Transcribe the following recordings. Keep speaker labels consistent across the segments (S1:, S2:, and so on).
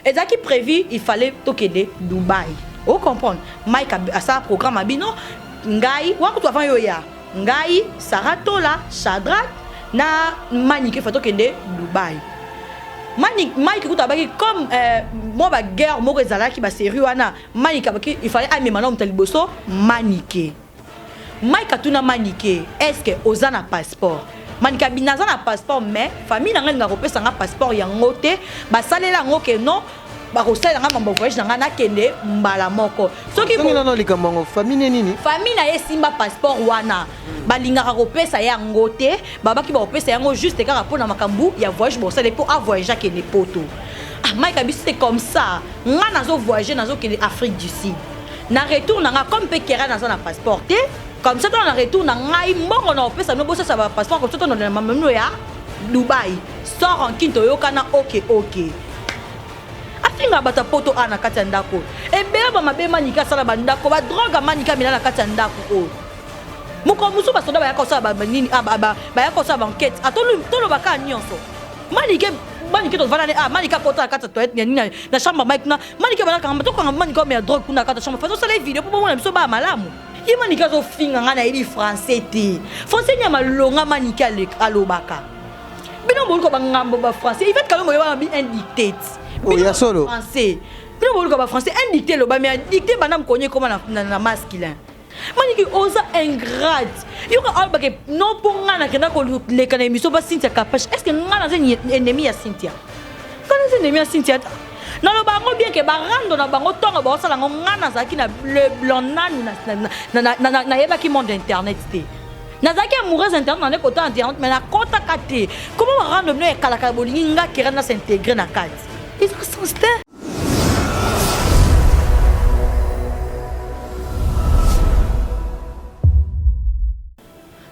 S1: Ezalaki prévu, il fallait tokende Dubaï. O comprendre? Mike asala programme abino ngai wakutu avant yo ya ngai, Sarah Tola, Shadrach na Manike fa tokende Dubaï. Mike kutu abaki comme mwa ba guerre moko ezalaki ba série wana, Mike abaki il fallait amema na moto ya liboso Manike. Mike atuna Manike, est-ce que oza na passeport? Manike abi naza na passeport, mais famille na ngai elingaka kopesa nga passeport yango te, basalela yango ke non, bakosalela nga mambo voyage na nga nakende mbala moko. Soki
S2: Ozongi nano likambo yango, famille ne nini?
S1: Famille na ye esimba passeport wana, balingaka kopesa ye yango te, babaki bakopesa yango juste kaka mpona makambo ya voyage bosala mpo a voyage akende poto. Ah, Mike abi c'est comme ça, nga nazo voyager, nazokende Afrique du Sud. Na retour na nga comme mpe Kera naza na passeport te, comme ça tona na retour na ngai mbongo na opesa bino bosasa ba passeport, comme ça tona na mamino ya Dubaï. Sans rancune toyokana, ok ok. Afinga bato ya poto a na kati ya ndako ebele ba mabe Manike asala ba ndako ba drogue Manike amela na kati ya ndako oyo. Mokolo mosusu basoda bayaka kosala ba nini, ah, ba, ba, bayaka kosala ba enquête. Ah, toloba kaka nyonso. Manike, Manike tovanda ne, ah, Manike akota na kati ya toilette, nini, na chambre Mike kuna. Manike balaka ngamba, tokanga Manike omela drogue kuna na kati ya chambre. Faso sala video po bomona biso ba malamu. Ye Manike azofinga nga nayebi français te. Français ni ya malonga Manike alobaka. Bino boluka ba ngambo ba français. Yvette Kalombo yeba bi un dictate.
S2: Oh, ya solo.
S1: Français. Bino boluka ba français un dicté loba mais un dicté bana mkonye koma na masculin. Maniki oza ingrate. Yoka alobaka non po nga nakenda koleka na émission ba Cynthia Kapash. Est-ce que nga naza ennemi ya Cynthia? Nga naza ennemi ya Cynthia ta. Naloba yango bien ke barando na bango ntongo baosala yango nga nazalaki na le blanc nanu nayebaki monde internet te. Nazalaki amoureuse internet na nde kota internet mais nakotaka te. Comment barando bino ya kalakala bolingi nga kera na s'intégrer na kati? Eza sens te.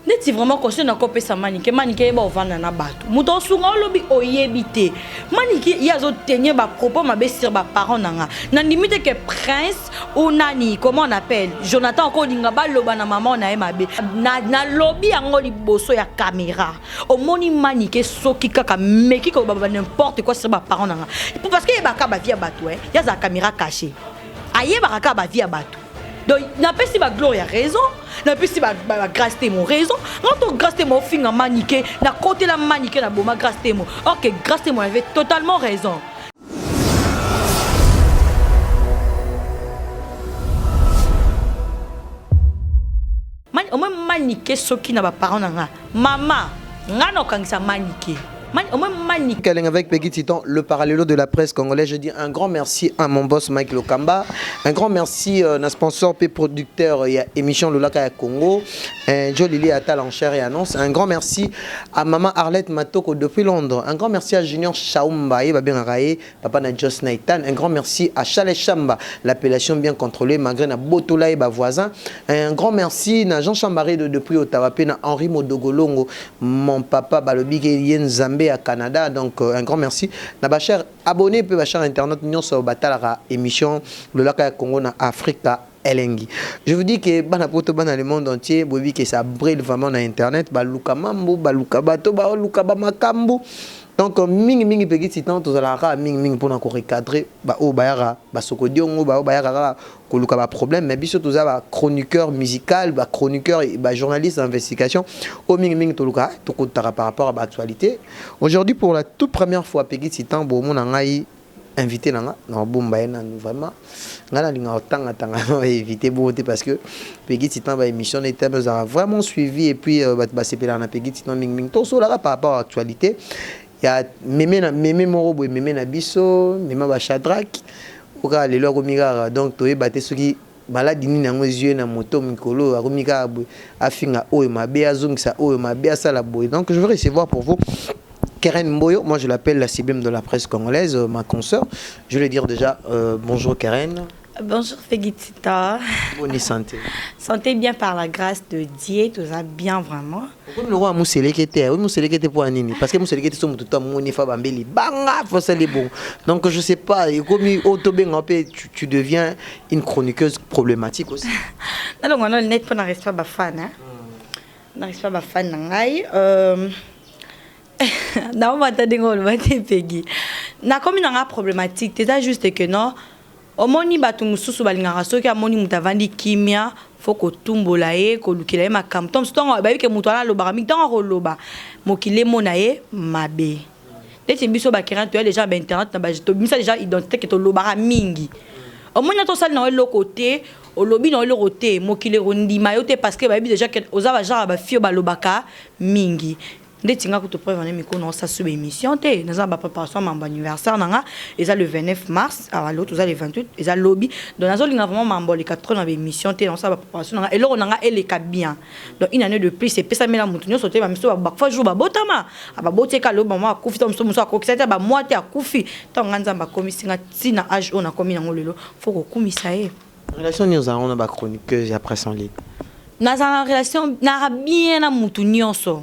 S1: Neti vraiment conseil na kopesa Manike, Manike yeba ovanda na bato. Moto osunga olobi oyebi te. Manike ye azo tenir ba propos mabe sur ba parents na nga. Nandimi te que Prince ou nani, comment on appelle, Jonathan okolinga baloba na maman na ye mabe. Na nalobi yango liboso ya caméra. Omoni Manike soki kaka meki koloba ba n'importe quoi sur ba parents na nga. Parce que yebaka ba vie ya bato, hein. Yaza caméra cachée. Ayebaka kaka ba vie ya bato. Donc, napesi ba Gloria raison, napesi ba, ba, ba Grâce Temo raison. Nga to Grâce Temo ofinga Manike, na kotela Manike na boma Grâce Temo. Or que Grâce Temo avait totalement raison. Mani, au moins Manike soki na ba parents na nga. Mama, nga na okangisa Manike. Mani, au moins Manike.
S2: Kalenga avec Peggy Titan, le parallélo de la presse congolaise. Je dis un grand merci à mon boss Mike Lokamba. Un grand merci à notre sponsor et producteur, il y a émission Lolaka ya Congo, Jolili Atal en chair et annonce. Un grand merci à maman Arlette Matoko depuis Londres. Un grand merci à Junior Shaumba et Babin Rae, papa na Joss Nathan. Un grand merci à Charles Chamba, l'appellation bien contrôlée malgré na Botola et ba voisin. Un grand merci à Jean Chambaré depuis Ottawa, pe na Henri Modogolongo, mon papa balobi ke ye Nzambe à Canada. Donc un grand merci na ba chers abonnés pe ba chers internautes nyonso batalaka émission Lolaka ya Congo na Afrika Elengi. Je vous dis que bana poto bana le monde entier boyebi que ça brille vraiment na internet, baluka mambo, baluka bato, baluka ba makambo. Donc mingi mingi Peggy Titan tozalaka kaka mingi mingi mpona ko recadrer ba oyo bayaka ba sokodiongo, ba oyo bayaka kaka koluka ba problème, mais biso toza ba chroniqueur musical, ba chroniqueur et ba journaliste d'investigation oyo mingi mingi toluka tokotaka par rapport à ba actualité. Aujourd'hui pour la toute première fois Peggy Titan bomona ngai invité na nga na bomba ye nanu vraiment nga nalinga kotanga tanga na éviter bongo te parce que Peggy Titan ba émission na etame ezalaka vraiment suivi et puis bato basepelaka na Peggy Titan mingi mingi tosolaka par rapport à actualité ya meme na meme moko boye meme na biso mema ba Shadrach oka lelo akomi kaka donc toyeba te soki maladi nini yango ezwi ye na moto mikolo akomi kaka boye afinga oyo mabe azongisa oyo mabe asala boye. Donc je vais recevoir pour vous Keren Mboyo, moi je l'appelle la cible de la presse congolaise, ma consoeur. Je vais dire déjà bonjour Keren.
S1: Bonjour Peggy Tita.
S2: Bonne santé.
S1: Santé bien par la grâce de Dieu, tout ça bien vraiment.
S2: Pourquoi le roi Mousselekete, oui Mousselekete pour nini? Parce que Mousselekete sont tout moni fa bambeli banga faut ça les bon. Donc je sais pas, et comme autobenga tu deviens une chroniqueuse problématique aussi.
S1: Non non non, net pour n'arrive pas ba fan hein. N'arrive pas ba fan na ngai. Naomata ndenge oloba te Peggy. Nakomi nanga problématique te. Eza juste que non, omoni, bato mosusu balingaka, soki amoni moto avandi kimia, fo kotumbola ye, kolukela ye makambo. To mosusu, ntango bayebi ke moto wana alobaka mingi, ntango akoloba, mokili emona ye mabe. Neti biso bakeren, toya déjà bainternet na tobimisa déjà identité ke tolobaka mingi. Omoni, na tosali na yo eloko te, olobi na yo eloko te, mokili ekondima yo te, parce que bayebi déjà ke oza bagenre ya bafille oyo balobaka mingi. Ndeti nga kutu, preuve wana, mikolo na osala so baémission te, naza na bapréparation ya mambo. Anniversaire na nga eza le 29 mars, awa lelo toza le 28, eza lobi. Donc nazolinga vraiment mambo aleka trop na baémission te. Naosala bapréparation na nga, eloko na nga eleka bien. Donc une année de plus epesamela motu nyonso te. Bamiso bakufa jour babotama, baboti eka lobi mama akufi, to mosusu akokisa te bamwa te, akufi. Ntango nga Nzambe akomisi nga ntina age oyo nakomi nango lelo, fo kokumisa ye.
S2: Relation nini ozalaka na bachroniqueuse ya presse en ligne?
S1: Nazala na relation naka bien na mutu nyonso,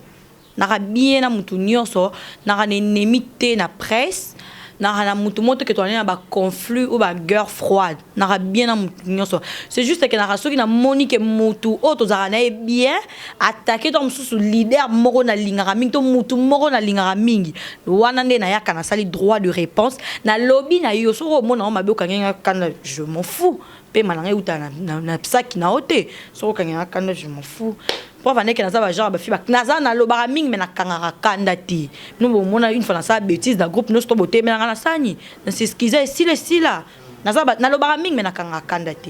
S1: naka bien na mutu nyonso, naka na ennemi te na presse, naka na mutu moko toke toani na baconflit ou baguerre froide. Naka bien na mutu nyonso. C'est juste ke naka, soki namoni ke mutu oyo tozalaka na ye bien attaqué, to mosusu leader moko nalingaka mingi, to mutu moko nalingaka mingi, wana nde nayaka, nasali droit de réponse, nalobi na yo. Soki omona ngo mabe, okangi nga kanda, je m'en fous. Mpe na ngai euta na saki na yo te. Soki okangi nga kanda, je m'en fous. Po avandeke naza bagenre bafi naza, nalobaka mingi, me nakangaka kanda te. Bino bomona, une fois nasala bêtise na groupe nyonso, to botemelanga, nasani nas'excuser, esila, esila. Naza nalobaka mingi, me nakangaka kanda te.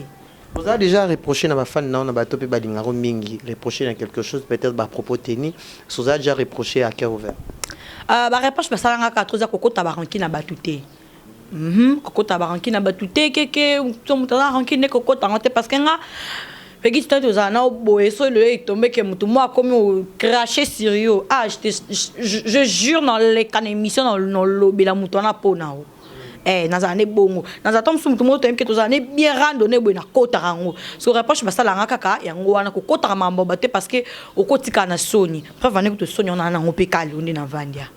S2: Oza déjà reproché na bafan na na bato mpe balingako mingi, reproché na quelque chose, peut-être bapropos teni so, oza déjà reproché à cœur ouvert?
S1: Bareproche basalanga kaka toza kokota baranki na bato te. Kokota baranki na bato te, keke so moto aza ranki nde kokota yango te, parce que nga peki tita tozala na boye, so lelo etombeke, motu mo akomi ocracher sur yo, ah, je jure, naleka na émission, nolobela moto wana mpo na o. Nazala ne bongo, nazala ta mosusu, motu moko toyebi ke tozala ne bien randonne boye, nakotaka yango. So reproche basalanga kaka yango wana, kokotaka makambo ba te, parce que okotikala na soni. Preuve ane kutu, soni wana nango mpe kali nde navandia.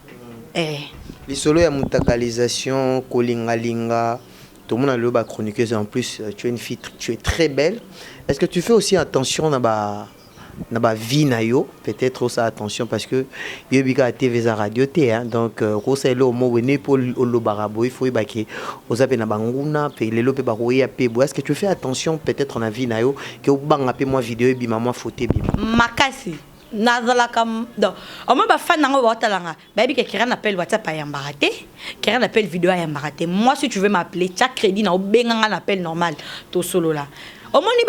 S2: Lisolo ya mutakalisation, kolingalinga, tomona lelo bachroniqueuse. En plus tu es une fille, tu es très belle. Est-ce que tu fais aussi attention na bavie na yo? Peut-être osala attention, parce que yoyebi kaka TV eza radio te, hein? Donc kosala eloko moko boye ne mpo olobaka boye, fo oyebake oza mpe na banguna mpe lelo mpe bakoya mpe boye. Est-ce que tu fais attention peut-être na vie na yo, ke obanga mpe mwa video ebima, mwa photo ebima?
S1: Makasi. Nazalaka, donc omoi bafan nango baotalanga, bayebi ke Keren appel WhatsApp ayambaka te, Keren appel vidéo ayambaka te. Moi, si tu veux m'appeler, tia crédit na, obenganga na appel normal, tosolola. Omoni,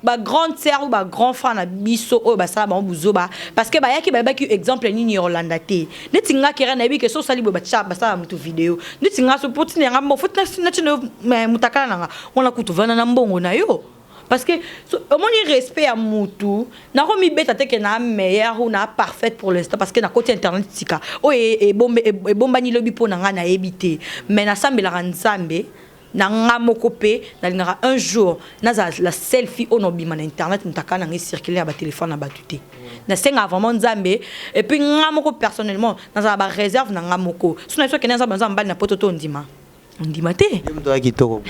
S1: bagrande sœur ou bagrand frère na biso oyo basala bango buzoba, parce que bayaki, bayebaki exemple nini ya olanda te. Neti nga Keren, nayebi ke so osali boye, batia, basala motu video. Neti nga so po tina yanga mbongo, fo natina mutakala nanga wana, kutu vanda na mbongo na yo, parce que omoni, respect ya mutu. Nakomibeta te ke na meilleur ou na parfaite pour l'instant, parce que nakoti internet tika oyo ebombani lobi mpo na ngai, nayebi te. Mais nasambelaka Nzambe na nga moko mpe nalingaka un jour nazala la seule fille oyo nobima na internet, moto aka nanga ecircule ya batelefone na bato te. Nasengaka vraiment Nzambe. Et puis nga moko personnellement, nazala baréserve na nga moko. So na biso okende, naza mobali na poto, to ondima, ondima te.
S2: Moto ya kitoko.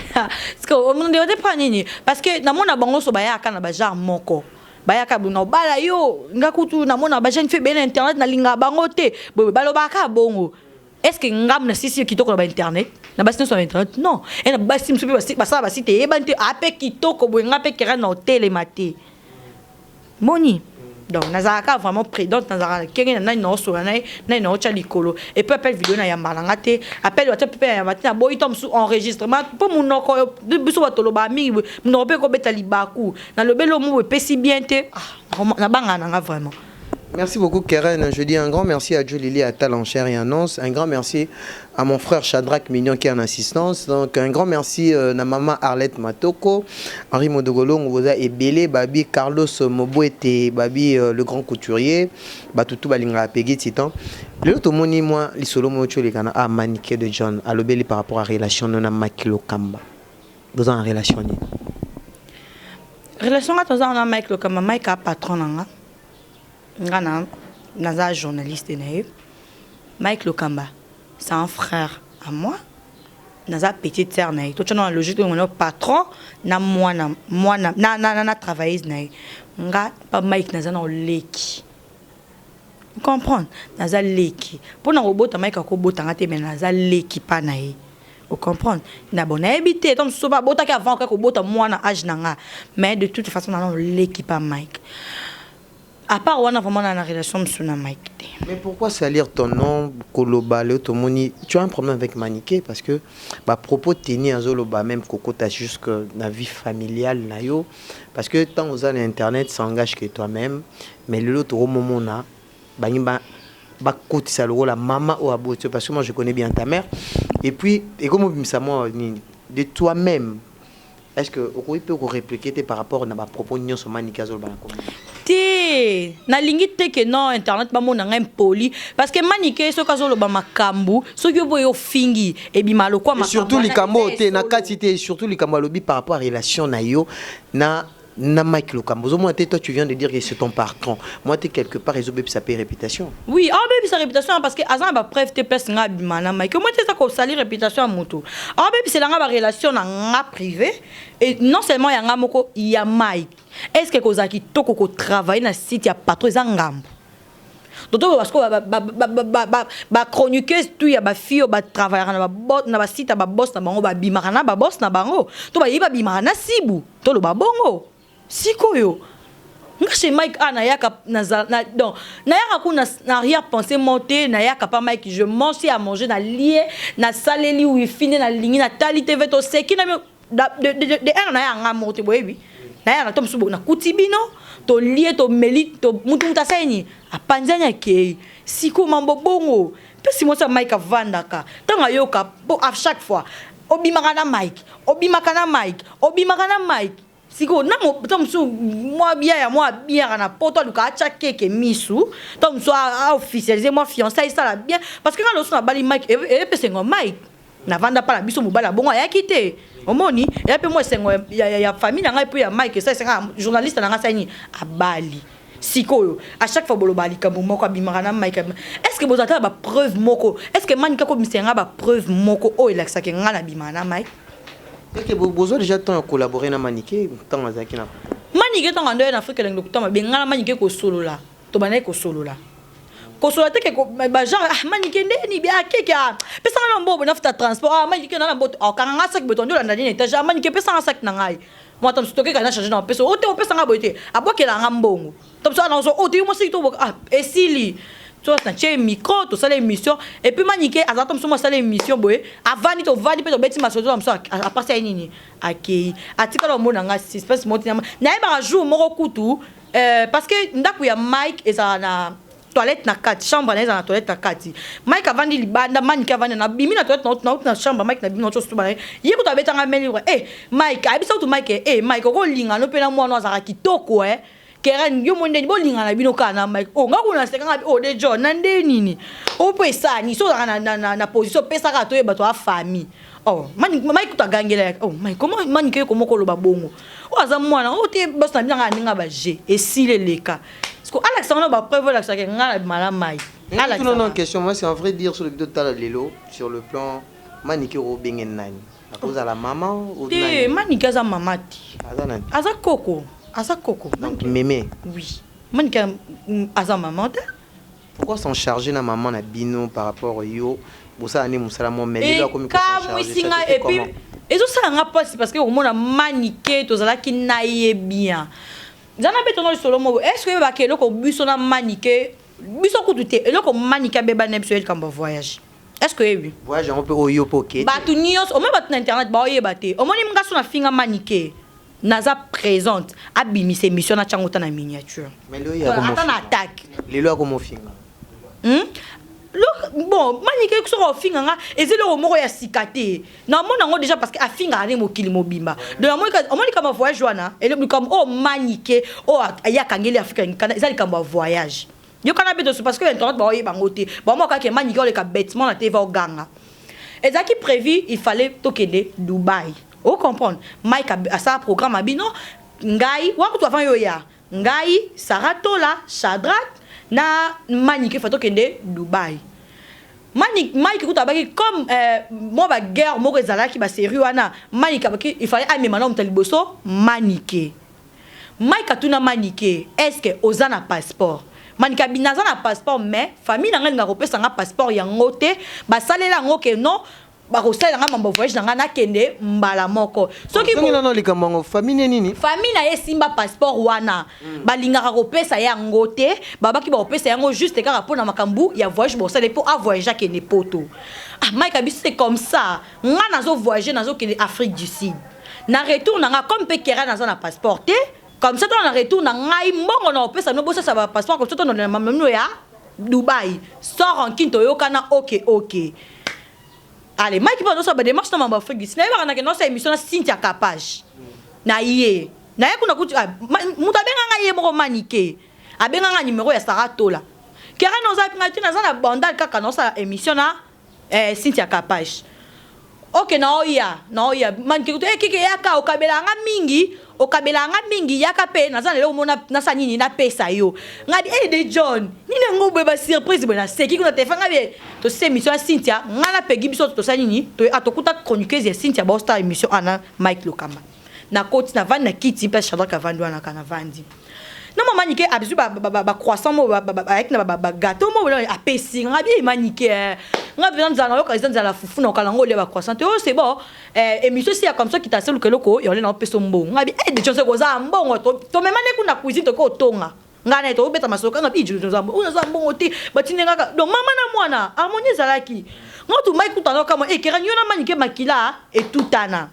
S1: Ondima te mpo nini? Parce que namona bango so bayaka na bagenre moko, bayaka boye na obala yo. Nga kutu namona bajeune fille ebele na internet, nalingaka bango te boye, balobaka bongo. Est ce que ngamu na sisi kitoko na bainternet, na basi nyonso na internet? Non. E na basi mosusu mpe basala basi te, eyebani te, ape kitoko boye. Nga mpe Kera na otelema te, moni. Donc nazalaka vraiment prudente, nazalaka kenge na nani naosola na ye, nani naotya likolo. Et puis appel vidéo nayambaka nanga te, appel WhatsApp mpe nayamba te. Naboyi to mosusu enregistrement, mpo monoko biso bato tolobaka mingi, monoko mpe ekobeta libaku, nalobeli omo boye, epesi bien te. Nabangaka nanga vraiment.
S2: Merci beaucoup, Keren. Je dis un grand merci à Julie à Talencher et Annonce. Un grand merci à mon frère Shadrach Mignon qui est en assistance. Donc un grand merci à maman Arlette Matoko, Henri Modogolo, Ngoza Ebele, Babi Carlos Mobwete, Babi le grand couturier, Batutu Balinga Peggy Titan. Le tomoni moi lisolo mo tcholekana à Maniké de John alobeli par rapport à relation na Mike Lokamba. Vous en relation ni?
S1: Relation nga toza na Mike Lokamba, Mike a patron nanga. Nga na naza journaliste na ye. Mike Lokamba, c'est un frère à moi, naza petite sœur na ye. Totyana na logique oyo patron na mwana, mwana na travailleuse na ye. Nga pa Mike naza na oleki. Comprendre, naza leki mpona kobota Mike, akobotanga te, mais naza leki mpa na ye. Ocomprendre na bon, nayebi te to mosusu babotaki avant kaka kobota mwana age na nga, mais de toute façon nana oleki pa Mike. À part wana, vraiment na relation mosusu na Mike te.
S2: Mais pourquoi salir ton nom, koloba leo tomoni? Tu as un problème avec Maniké parce que bapropos teni azoloba, même kokota jusque na vie familiale na yo, parce que tant oza na internet, ça engage que toi-même. Mais lelo tokomomona bangi bakotisa lokola mama oyo aboti, parce que moi je connais bien ta mère. Et puis ekomobimisa mwa nini de toi-même? Est-ce que okoki mpe korépliquer te par rapport na bapropos nyonso Manike azoloba na komi?
S1: Te, nalingi te ke non, internet bamona ngai mpoli, parce que Manike soki azoloba makambo, soki oboye ofingi, ebima lokwa.
S2: Surtout likambo te na kati te, surtout likambo alobi par rapport à relation na yo na Mike Lokamba. Ozomona te, toi tu viens de dire que c'est ton patron. Moi te, quelque part ezobebisa mpe réputation.
S1: Oui, aobebisa réputation parce que aza na bapreuve te. Place nga abima na Mike, omoi te, eza kosali réputation ya moto. Aobebisela nga barelation na nga privé, et non seulement ya nga moko, ya Mike. Est ce que kozala kitoko kotravaille na site ya patron eza ngambo? Toto, parce que bachroniqueuse tu ya bafille oyo batravaillaka na basite ya baboss na bango, babimaka na baboss na bango, to bayebi babimaka na sibu, toloba bongo. Sikoyo nga chez Mike a nayaka na, donc nayaka kuna na arrière pensée mo te. Nayaka pa Mike, je mange à manger, nalie, nasaleli wifi nde nalingi, natali TV, toseki na de un. Nayaka nga moko te, boyebi, nayaka to mosusu nakuti bino, tolie, tomeli, mutu mutu asali nini, apanzani, akei. Sikoyo mambo bongo mpesi mwasi ya Mike avandaka, ntango ayoka po à chaque fois obimaka na Mike, obimaka na Mike, obimaka na Mike. Sikoyo na to mosusu mwa bia ya mwa abiaka na poto, aluka atya keke misu, to mosusu aofficialize mwa fiancé, esala bien, parce que nga loso nabali Mike, epesengo Mike navanda mpa na biso, mobali abongo ayaki te. Omoni, eya mpe mwa esengo ya famille na ngai mpe ya Mike. Esa esenga journaliste na ngai asali nini, abali. Sikoyo à chaque fois boloba likambo moko, abimaka na Mike. Est ce que bozala tala bapreuve moko? Est ce que Manike akobimisa nga bapreuve moko oyo elakisaki ngai nabimaka na Mike?
S2: Ok, bozwa déjà temps ya collaborer na Manike ntango azalaki na
S1: Manike ntango ando ye na Afrika Elengi Lokuta Mabe, ngai na Manike kosolola, tobandaki kosolola, kosolola te ke bagenre ah Manike ndeni bi akeke, ah pesanga na mbobo nafuta transport, ah Manike na na mboto akanga nga saki boye, tondi olanda nini étage, ah Manike pesanga saki na ngai, mwata mosusu tokeka na change na opesa o te, opesanga boye te, abwakela nga mbongo to mosusu ana o te, yo mwasi to ah esili, to natie micro, tosala émission. Et puis Manike azala to mosusu mo asala émission boye, avandi, tovandi mpe tobeti masolo, to mosusu apasi aye nini, akei, atikala omona nga suspense moko tina nayebaka jour moko kutu, parce que ndako ya Mike ezala na toilette na kati, chambre na ye ezala na toilette na kati. Mike avandi libanda, Manike avandi, nabimi na toilette, nauti na chambre Mike, nabimi nauti osutuba na ye, ye kutu abetanga main libre. Mike ayebisa kutu Mike: Mike, okolinga no mpe na mwana azalaka kitoko, Keren, yo mo ndeni bolingana na bino kaka na Mike. O nga kuna nasekanga o de John na nde nini o mpo esani so ozalaka na position opesaka toyeba to afamille. Oh Mike kutu agangela: "Oh Mike, comment Manike yo komo koloba bongo? Oyo aza mwana oyo te, basi na bino nga ndenge baje esili eleka." Parce que alakisanga na bapreuve olakisaka nga na bima na Mike.
S2: Non, question, moi c'est un vrai dire sur le tala lelo, sur le plan Manike, obenge nani, akozala mama?
S1: Te, Manike aza mama te.
S2: Aza nani?
S1: Aza koko, aza koko.
S2: Donc mémé.
S1: Oui, Manike aza mama te.
S2: Pourquoi s'en charger na maman na bino par rapport yo bosala nde mosala mo, mais lelo akomi?
S1: Ekamwisi ngai, et puis ezosala nga mpasi, parce que komona Manike, tozalaki na ye bien, nza na betono lisolo moko. Est ce que oyebaka eloko biso na Manike, biso kutu te, eloko Manike abebani na biso ye likambo ya voyage? Est ce que oyebi?
S2: Voyage yango mpe oyo mpe oke.
S1: Bato nyonso omoni, bato na internet baoyeba te. Omoni nga so nafinga Manike, naza présente, abimisa émission na tiango ta na miniature. Ata na attaque.
S2: Lelo akomofinga.
S1: Bon, Manike soki ofinga nga, eza eloko moko ya sika te, namona yango déjà, parce que afingaka nde mokili mobimba. Donc omoni likambo ya voyage wana, likambo oyo Manike oyo ayakangeli Afrika eza likambo ya voyage yokana mpe toso, parce que internet baoyeba yango te, bamoko kaka Manike oleka bêtement na te, va oganga. Ezalaki prévu, il fallait tokende Dubai, ocomprendre? Mike asala programme abino, ngai wakutu avant yo ya ngai, Saratola, Shadrak na Manike, fa tokende Dubai. Mike kutu abaki comme mwa baguerre moko ezalaki basérie wana, Manike abaki il fallait amema na moto ya liboso Manike. Mike atuna Manike: "Est ce que oza na passeport?" Manike abi naza na passeport, mais famille na ngai elingaka kopesa nga passeport yango te. Basalela yango ke non, bakosalela nga mambo voyage na ngai, nakende mbala moko. Soki
S2: Ozongi nano likambo yango, famille ne nini?
S1: Famille na ye esimba passeport wana, balingaka kopesa ye yango te. Babaki bakopesa yango juste kaka mpona makambo ya voyage bosala, mpo avoyage akende Poto. Ah, Mike abi c'est comme ça, nga nazo voyage, nazokende Afrique du Sud. Na retour na nga, comme mpe kera naza na passeport te, comme ça tona na retour na ngai, mbongo na opesa no bosasa ba passeport, comme ça tona na mamino ya Dubai, sans rancune, toyokana. Ok, allez, Mike mpo azosala badémarche na mambo Afrique du Sud. Nayebaka nake nosala émission na Cynthia Capage na ye, naye kuna kuti moto abenganga ye moko. Manike abenganga numéro ya Sara Tola: "Kera, naoza pinga te, naza na Bandal kaka, naosala émission na Cynthia Capage." "Ok, naoya, naoya." Manike kutu ekeke: "Yaka, okabelanga mingi, okabelanga mingi, yaka mpe naza na eloko mo nasala nini, napesa yo." Ngabi e de John nini yango boye, basurprise boye. Naseki kuna telefone. Ngabi tosala émission ya Cynthia, ngai napegi biso, tosala nini, tokuta chroniqueuse ya Cynthia, baosala émission ana Mike Lokamba. Nakoti, navandi na kiti mpe Shadrack avandi wana kaka, navandi na mama Nike. Azwi bacroissant mo, ayaki na bagâteau mo, apesi nga. Bi Manike, nga mpenza nzala nayoka eza nzala fufu, na okala ngo olia bacroissant te. "Oh, c'est bon, émission si ya comme ça, kita seluka eloko yole na opesa mbongo." Nga bi de Johnson koza mbongo, tomema nde kuna cuisine, toki otonga ngai na ye, tobeta masolo kanga. Bi oyo aza mbongo te, batindi ngaka. Donc mama na mwana, harmonie ezalaki. Nga tu mai kutana kama ekera yo na Manike, makila etutana.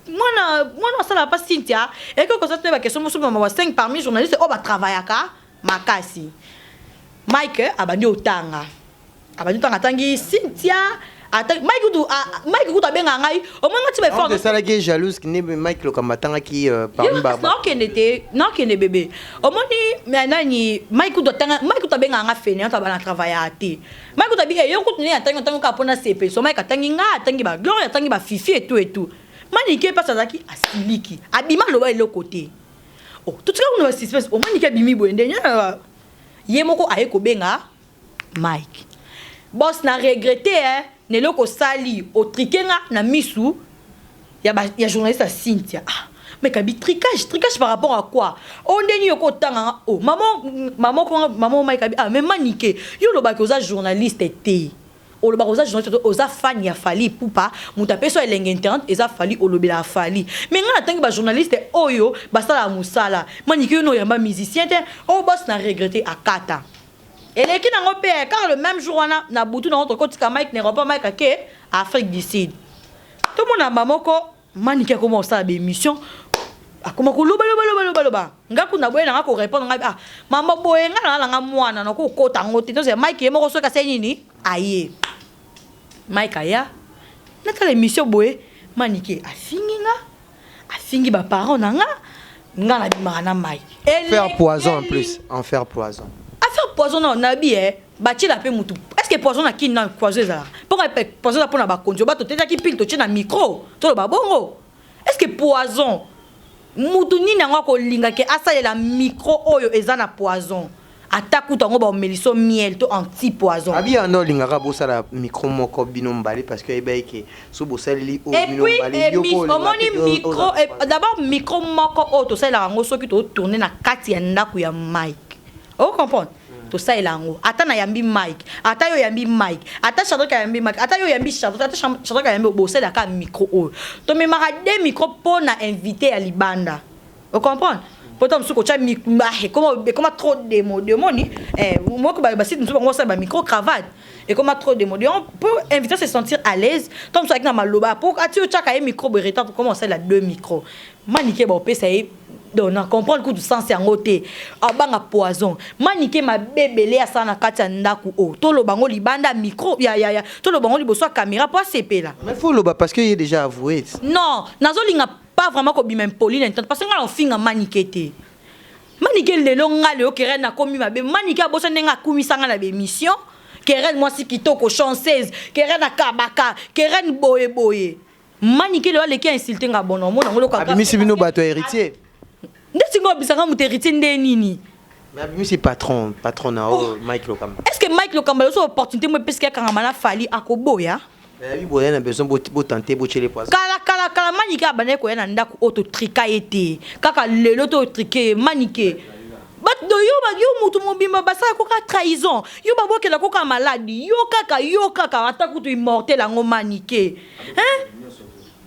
S1: Mwana mwana asala pa Cynthia eke koza te baquestion mosusu, mama wa 5 parmi journaliste oyo batravaillaka makasi. Mike abandi otanga, abandi otanga, atangi Cynthia. Mike kutu, Mike kutu abengaka ngai omonga ti.
S2: Baeffort esalaki jalouse nde Mike Lokamba atangaki parmi.
S1: Naokende te, naokende bebe. Omoni nani, Mike kutu atanga, Mike kutu abengaka nga fainéant, abana travaillaka te. Mike kutu abi yo kutu nde atangi, atangi kaka mpona sepe. So Mike atangi nga, atangi bagloire, atangi bafifi etu etu. Manike mpasi azalaki asiliki, abima, aloba eloko te. Oh, totika kuna basuspense. Omanike abimi boye nde ye moko aye kobenga Mike: "Boss, na regrette eh, na eloko osali, otrike nga na misu ya journaliste ya Cynthia." "Ah, mais kabi tricage, tricage par rapport à quoi? O ndeni yo kotanga nga?" "Oh, mama, mama, mama." Mike abi: "Ah, mais Manike, yo olobaki oza journaliste te, olobaka oza journaliste, oza fan ya Fally Ipupa, moto apesi oyo elenge internet eza Fally, olobelaka Fally. Mais ngai natangi bajournaliste oyo basalaka mosala. Manike, yo na oyamba musicien te." "Oyo boss, na regrette." Akata eleki nango mpe kaka le même jour wana na butu nango, tokotika Mike na aéroport. Mike ake Afrique du Sud. Tomona moko Manike akoma kosala baémission, akoma koloba loba loba loba loba. Nga kuna boye nanga korépondre ngai: "Ah, mama boye, nga nanga nanga mwana nakokota yango te." Toze Mike ye moko soki asali nini, aye Mike aya natala émission boye, Manike afingi nga, afingi baparent na nga. Nga nabimaka na Mike.
S2: Faire poison en plus, en faire poison.
S1: Affaire poison na nabi e batiela mpe mutu. Est ce que poison na kini na poison ezalaka mponga? Poison eza mpona bakonzi oyo bato tetaki pile, totie na micro, toloba bongo. Est ce que poison, mutu nini yango akolinga ke asalela micro oyo eza na poison? Ata kutu yango baomeliso miel to anti poison.
S2: Abi yango olingaka bosala micro moko bino mibale, parce que oyeba eke so bosaleli
S1: oyo bino mibale. Omoni micro, d'abord micro moko oyo tosalelaka yango soki totourne na kati ya ndako ya Mike, ocomprendre? Tosalela yango ata nayambi Mike, ata yo oyambi Mike, ata Shadrak ayambi Mike, ata yo oyambi Shadrak, ata Shadrak ayambi, bosalelaka micro oyo. Tomemaka de micro mpo na invité ya libanda, ocomprendre? Po ta mosusu kotya ekoma trop démodé. Omoni moko basite mosusu bango basala bamicro cravate, ekoma trop démodé. Po invité se sentir à l'aise, to mosusu ayaki na maloba po ati otyaka ye micro boye, retard. Tokoma osalela deux micro. Manike baopesa ye, donc na comprendre kutu sens yango te. Abanga poison. Manike mabe ebele asala na kati ya ndako oyo, toloba yango libanda micro ya toloba yango liboso ya caméra mpo asepela.
S2: Mais faut loba, parce que ye déjà avoué.
S1: Non, nazolinga pas vraiment kobima impoli na internet, parce que nga na ofinga Manike te. Manike lelo, nga lelo Keren nakomi mabe. Manike abosa ndenge akumisanga na bémission: "Keren mwasi kitoko, chanceuse, Keren akabaka, Keren boyeboye." Manike lelo aleki ainsulte nga. Bono omona yango.
S2: Abimisi bino bato ya héritier.
S1: Ndeti ngo obisanga moto héritier nde nini?
S2: Mais abimisi patron, patron na oyo Mike Lokamba.
S1: Est ce que Mike Lokamba loso opportunité mo epesiki akangama na Fally, akoboya?
S2: Abi boya na besoin botante botyele poison.
S1: Kala kala kala, Manike abandaki koya na ndako oyo, totrika ye te. Kaka lelo totrike ye. Manike bato Yo mutu mobimba basala koka trahison, yo babokela koka maladi, yo kaka, yo kaka, ata kutu immortel yango Manike, hein?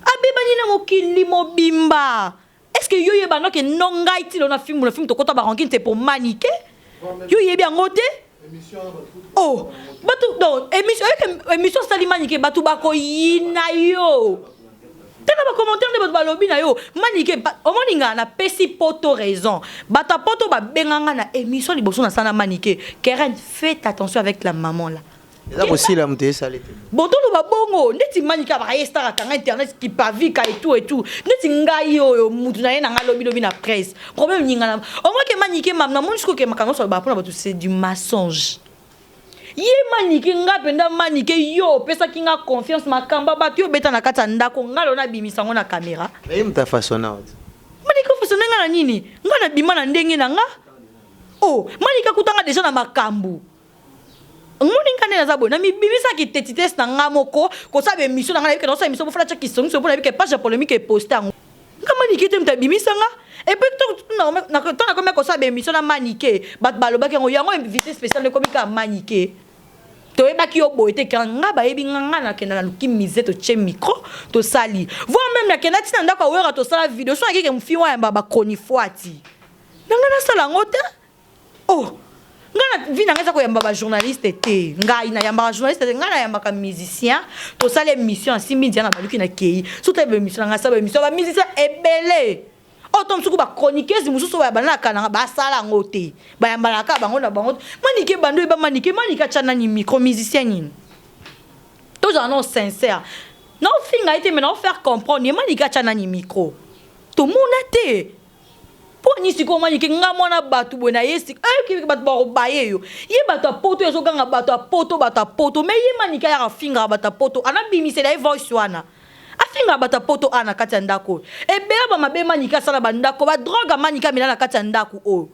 S1: Abebani na mokili mobimba. Est ce que yo yeba noke no ngai ti na film, na film tokota ba rancune, c'est pour Manike? Yo yebi yango te. Oh, bato, donc émission, émission sali Manike, bato bakoyina yo. Tala bacommentaire nde bato balobi na yo. Manike, omoni nga napesi poto raison. Bato ya poto babenganga na émission liboso nasala Manike: "Keren, faites attention avec la maman là."
S2: Eza kosila moto esali te.
S1: Bon, toloba bongo ndeti Manike abaka ye star, akanga internet kipavika et tout et tout. Neti ngai oyo mutu na ye na ngai lobilobi na presse, problème ninga na omoke Manike mam. Namoni sikoyo ke makambo nyonso alobaka mpona bato, c'est du mensonge. Ye Manike, nga mpenza Manike, yo opesaki nga confiance, makambo bato yo obeta na kati ya ndako, nga lelo nabimisa yango na caméra.
S2: Ye moto afaçonna oti.
S1: Manike ofaçonne nga na nini? Nga nabima na ndenge na nga. Oh, Manike akutanga déjà na makambo. Ngoni nga nde naza boye, namibimisaki tetitese na nga moko kosala baémission na nga. Nayebi ke nasala émission, bofala tiaki songiso mpo nayebi ke page ya polémique eposte yango. Nga Manike te moto abimisa nga. Et puis to nakomi kosala baémission na Manike, bato balobaki yango, yango invité spécial ekomi kaka Manike. Toyebaki yo boye te. Kaka nga bayebi nga, nga nakenda naluki mise, totie micro, tosali, voire même nakenda ntina ndako awera, tosala video. So nakeke mofi wayamba bachronifuati na nga, nasala yango te. Oh, nga na vie na ngai eza koyamba bajournaliste te. Ngai nayambaka journaliste te, ngai nayambaka musicien. Tosala émission, asimbi nzia na baluki, na kei so toyeba émission na ngai, asala émission bamusicien ebele. Oyo to mosuku bachroniqueuse mosusu oyo banalaka nanga basala yango te, bayambalaka bango na bango. Manike bando oyeba Manike, Manike atya nani micro, musicien nini? Tozala no sincère, naofinga ye te, mais naofaire comprendre ye. Manike atya nani micro, tomona te. Mpo ni sikoyo Manike, nga mwana bato boye na ye bato bakobaye yo. Ye bato ya poto ezoganga, bato ya poto, bato ya poto. Mais ye Manike ayaka afingaka bato ya poto, anabimisela ye voice wana, afingaka bato ya poto a na kati ya ndako oyo. Ebele bamabe Manike asala bandako, badrogue Manike amela na kati ya ndako oyo.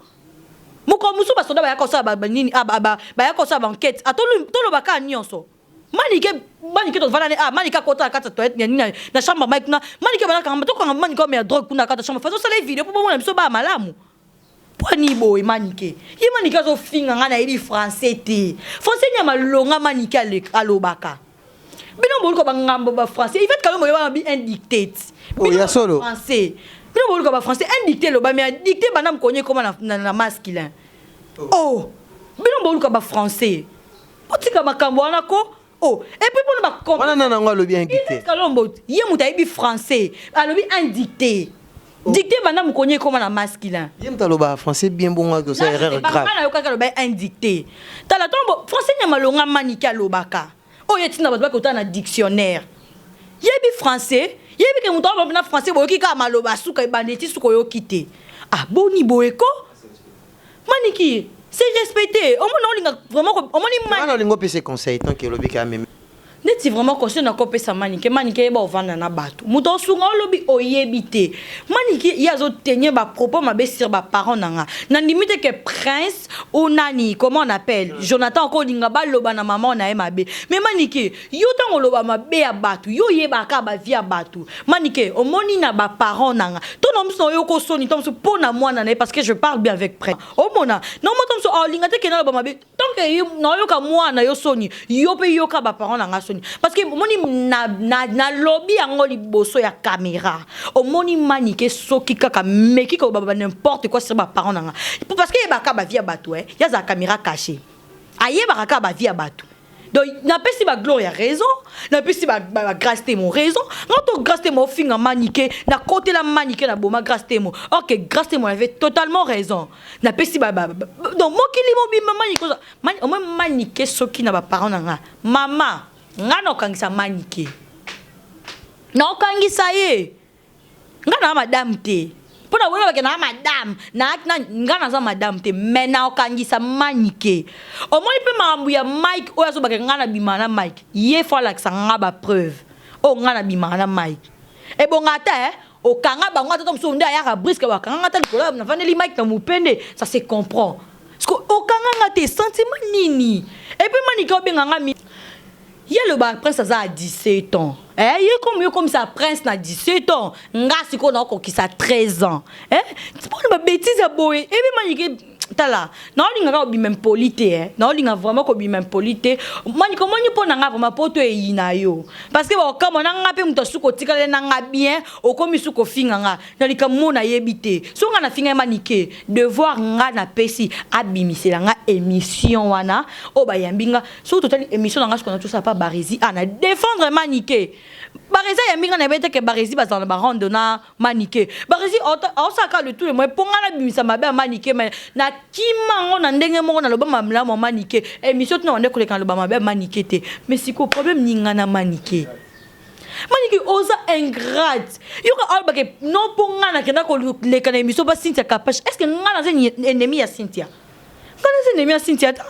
S1: Mokolo mosusu basoda bayaka kosala banini, bayaka kosala baenquête, toloba kaka nyonso. Manike, Manike tovanda ne, ah, Manike akota na kati ya toilette nini na chambre mike kuna. Manike banakanga, tokanga Manike omela drogue kuna na kati ya chambre. Fa tosala video mpo bomona biso baya malamu. Mpo ani boye Manike? Ye Manike azofinga ngai nayebi français te. Français nyama longa Manike alobaka. Bino boluka bangambo bafrançais. Ivete Kalombo oyeba bi indicté.
S2: Ya solo.
S1: Français, bino boluka bafrançais. Indicté elobami, dicté banda mokonye ekoma na masculin. Oh, bino boluka bafrançais, otika makambo wana ko. Oh, et puis mpona
S2: wana nana yango alobi indicté?
S1: Kalombo, ye moto ayebi français, alobi indicté. Dicté banda mokonye ekoma na masculin.
S2: Ye moto alobaka français bien, bongo akosa erreur grave.
S1: Nayokaki aloba indicté. Tala tombo, français nyama longa Manike alobaka oyo etinda bato bakotala na dictionnaire. Yebi français, yebi ke moto aloba na français, boyoki kaka maloba suka ebanda eti suka, oyoki te. Ah, boni boye ko Maniki, c'est respecté. Omoni olinga vraiment, omoni.
S2: Wana olingi opesa conseil tant que olobi kaka meme.
S1: Neti vraiment conseil nakopesa Manike, Manike yeba ovanda na bato, moto osunga olobi oyebi te. Manike ye azotenir bapropos mabe sur baparent na nga. Nandimi te ke Prince ou nani, comment on appelle, Jonathan, okolinga baloba na mama na ye mabe. Mais Manike, yo ntango oloba mabe ya bato, yo oyebaka bavie ya bato. Manike, omoni na baparent na nga to na mosu na oyoka osoni to mosu mpo na mwana na ye, parce que je parle bien avec Prince. Omona na moto mosu aolinga te ke naloba mabe. Tant que naoyoka mwana yo soni, yo mpe yoka baparent na nga soni, parce que omoni nalobi yango liboso ya caméra. Omoni Manike, soki kaka meki koloba ba n'importe quoi sur baparent na nga, parce que yebaka bavie ya bato, ye azala caméra caché, ayebaka kaka bavie ya bato. Donc napesi bagloire ya raison, napesi bagrâce te mo raison. Nga to Grâce te mo ofinga Manike, nakotela Manike na boma Grâce te mo. Ok, Grâce te mo avait totalement raison. Napesi donc mokili mobimba Manike omoi. Manike, soki na baparent na nga, mama nga na okangisa Manike, na okangisa ye. Nga na madame te, mpo na boyebake na madame nga naza madame te, mais na okangisa Manike. Omoni mpe makambo ya Mike oyo azobaka nga na bimaka na Mike, ye fo alakisa nga bapreuve oyo nga na bimaka na Mike. Ebonga ata okanga bango, ata mosusu nde ayaka brusque, bakanga nga ata likolo navandeli Mike na mopende, ça se comprend. Parce que okanga nga te, sentiment nini? Et puis Manike obenga nga, ye aloba Prince aza à 17 ans. Eh, ye comme yo komisa Prince na 17 ans, nga sikoyo nakokokisa 13 ans. Eh, mpona babêtise ya boye ebi Manike. Tala, naolinga kaka kobima impoli te, eh. Naolinga vraiment kobima impoli te. Manike, omoni, mpo na nga vraiment, poto eyina yo, parce que baokamwa na nga mpe moto asuki otikala na nga bien, okomi suki ofinga nga na likambo mo nayebi te. So nga nafinga ye Manike, devoir nga napesi, abimisela nga émission wana oyo bayambi nga. Soki totali émission na nga, soki tosala pa Baresi a na défendre Manike, Baresi ayambi nga, nayebi te ke Baresi bazala na barande na Manike. Baresi aosalaka le tout le moyen mpo nga nabimisa mabe ya Manike, mais nakima yango na ndenge moko. Naloba malamu ya Manike, émission tina wande koleka, naloba mabe ya Manike te. Mais sikoyo problème ni nga na Manike? Manike, oza ingrate. Yoka, alobake non, mpo nga nakenda koleka na émission ba Cynthia Kapache. Est ce que nga naza ennemi ya Cynthia? Nga naza ennemi ya Cynthia ta.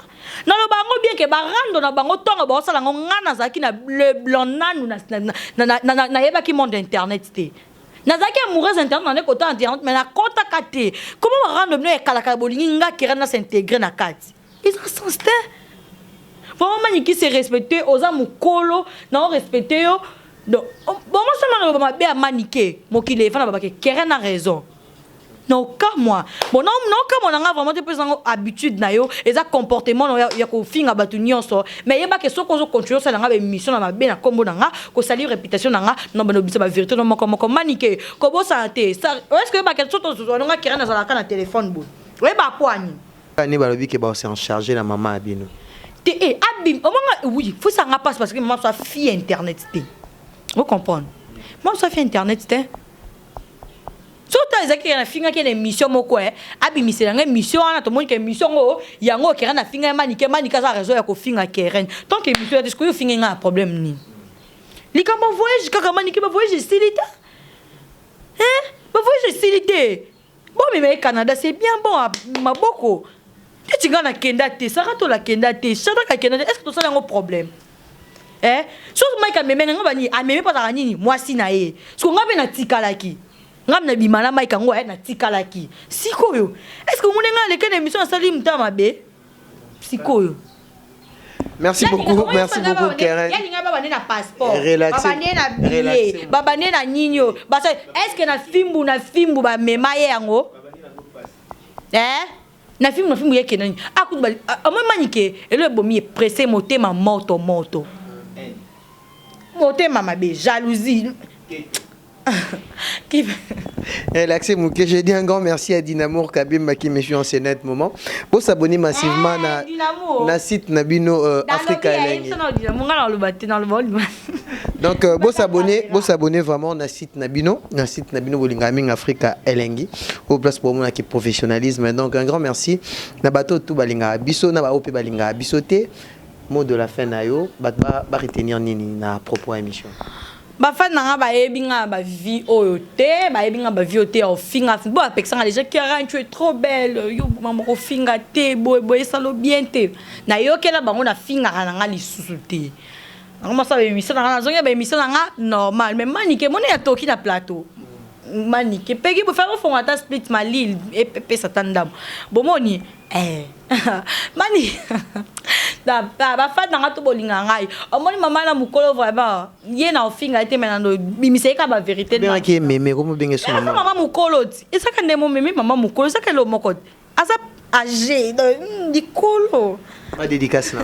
S1: Naloba yango bien ke barando na bango, ntongo baosala yango, nga nazalaki na le blanc nanu, nayebaki monde internet te. Nazalaki amoureuse internet, nande kota internet, mais nakɔtaka te. Comment barando bino ekalaka, bolingi nga kera na s'intégrer na kati? Eza sens te vraiment. Maniki, se respecte, oza mokolo na orespecte yo. Donc bongo soma naloba mabe ya Manike, mokili efana babake kere na raison. Naokamwa, bon, naokamwa na nga vraiment te, mpo ezango habitude na yo, eza comportement na ya kofinga bato nyonso. Mais yebake, soki ozocontinue osala nga baémission na mabe na nkombo na nga, kosali réputation na nga, na bando bisa bavérité no moko moko. Manike, kobosana te, est ce que oyebake so tozwanonga kere nazalaka na telefone boye, oyeba pwani?
S2: Ani balobi ke baose en charge na mama ya bino.
S1: Te, e abim omonga, oui, faut sanga passe, parce que mama so afie internet te, ocomprendre? Mama so afie internet te. So ta ezalaki nafingaki na émission moko, e abimisela nga émission wana. Tomoni ke émission ngo yango keren afinga ye Manike. Manike aza raison ya kofinga Keren. Tant que émission ya te, sikoyo ofingi nga ya problème nini? Likambo voyage kaka, Manike, bavoyage esili te, bavoyage esili te. Bomema ye Canada, c'est bien bon. Maboko neti nga nakenda te, Sara tolakenda te, Shadrack akenda te, est ce que tosala yango problème? Eh, soki Mike ameme nga bani, ameme mpo azalaka nini, mwasi na ye. Siko nga mpe natikalaki, nga na bima na Mike yango natikalaki. Sikoyo est ce que omoni nga aleke na émission, asali motema mabe sikoyo?
S2: Merci beaucoup, merci beaucoup, Keren.
S1: Yalinga babande na passeport, babande na billet, babande na nini oyo basa. Est ce que na fimbu na fimbu bamema ye yango? Eh, na fimbu na fimbu yekende nini? Akutu omoi Manike, elo ebomi epresse, motema moto moto, motema mabe, jalousie.
S2: Relaxez, Mouké. J'ai dit un grand merci à Dinamour Kabimba qui me suit en ce net moment. Pour s'abonner massivement à na site na bino Africa Elengi. Donc bo s'abonner vraiment na site na bino bolinga mingi Africa Elengi. Au place pour moi qui professionnalisme. Donc un grand merci na bato tout balinga biso na ba op balinga biso te. Mot de la fin na yo, ba ba retenir nini na propos émission?
S1: Bafani na nga bayebi nga na bavie oyo te, bayebi nga bavie oyo te ya ofinga. Bo apekisanga déjà: "Karen, tu es trop belle, yo mama kofinga te boye boye, esalo bien te." Nayokela bango, nafingaka na nga lisusu te. Yango mosala baémission na nga, nazongi baémission na nga normal. Mais Manike, moni ya toki na plateau, Manike peki bofai bofonga ata split malile epesa ata ndambo. Bomoni, eh. Mani bafani na nga to bolinga ngai, omoni mama na mokolo vraiment ye na ofinga ye te, mai nando bimisa ye kaka bavérité.
S2: Bengaki ye meme, komo benge so?
S1: Mama, mama mokolo ti ezaka nde momemi mama mokolo, ezaka elo moko aza âgé likolo.
S2: Badédicace na?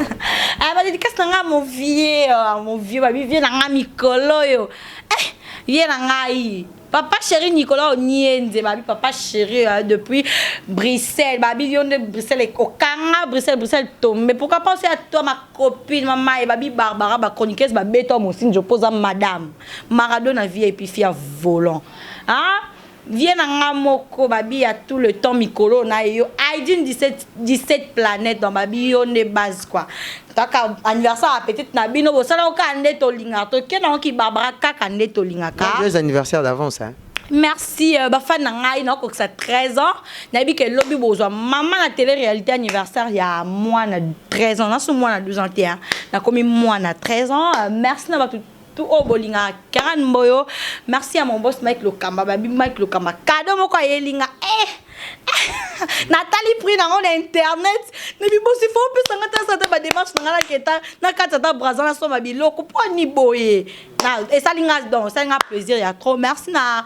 S1: Ah, badédicace na nga, mon vieux, mon vieux, babi vieux na nga mikolo oyo, eh, ye na ngai papa chéri Nicolas Onienze, babi papa chéri depuis Bruxelles, babi yo nde Bruxelles okanga Bruxelles, Bruxelles tombe. Pourquoi penser à toi, ma copine, mama e babi Barbara, bachroniqueuse babeta mosinjo poza madame Maradona vie et puis fia volant, ah, vie na nga moko, babi ya tout le temps mikolo na yo Aidine 17 17 planète. Donc babi yo nde base quoi. Kaka anniversaire peut-être na bino bosala kaka nde tolingaka, tokende yango ki Barbara kaka nde tolingaka.
S2: Joyeux anniversaire d'avance, hein.
S1: Merci, bafani na ngai. Nakokisa 13 ans, nayebi ke lobi bozwa mama na télé réalité anniversaire ya mwana 13 ans. Naso mwana 12 ans te, nakomi mwana 13 ans. Merci na bato tout oyo bolingaka Karen Mboyo. Merci à mon boss Mike Lokamba, babi Mike Lokamba, cadeau moko ayelinga, eh, natali prix nango na internet, nabi bosi fo opesanga te, asala te badémarche na nga, naketa na kati ata Braza, nasomba biloko mpo ani boye esali nga. Donc esali nga plaisir ya trop. Merci na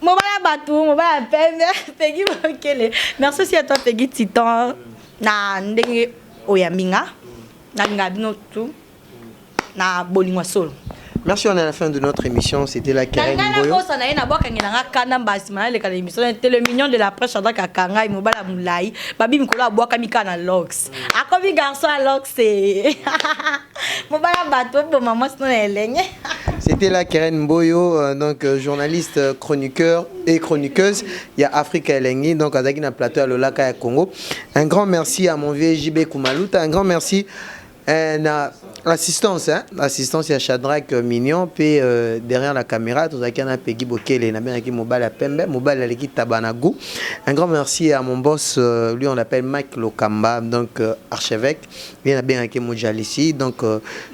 S1: Mobala bato, mobala pembe, Pegi Bokele. Merci aussi à toi, Pegi Titan, na ndenge oyambi nga. Nalinga bino tu na bolingo ya solo.
S2: Merci, on est à la fin de notre émission. C'était la Keren
S1: Nanga
S2: Mboyo.
S1: Nakosa na ye, nabwakangelanga kanda mbasima naleka na émission te. Le mignon de la presse, Shadrack akangai, mobala molai, babi mikolo abwakami kaka na lox, akomi garçon ya lox. Mobala bato, oboma mwasi no na elenge.
S2: C'était la Keren Mboyo, donc journaliste, chroniqueur et chroniqueuse. Il y a Africa Elengi, donc azaki na plateau à Lolaka ya Congo. Un grand merci à mon vieux JB Koumalouta, un grand merci na assistance, hein, assistance ya Shadrach Mignon, puis derrière la caméra, tozaki na Peggy Bokele, na bien mobile à Pembe, mobile à l'équipe Tabanagu. Un grand merci à mon boss, lui on l'appelle Mike Lokamba, donc archevêque, bien bien avec Mojalisi, donc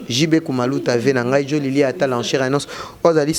S2: JB Koumalouta, Venangai, Jolili Atal en chair annonce, Ozali.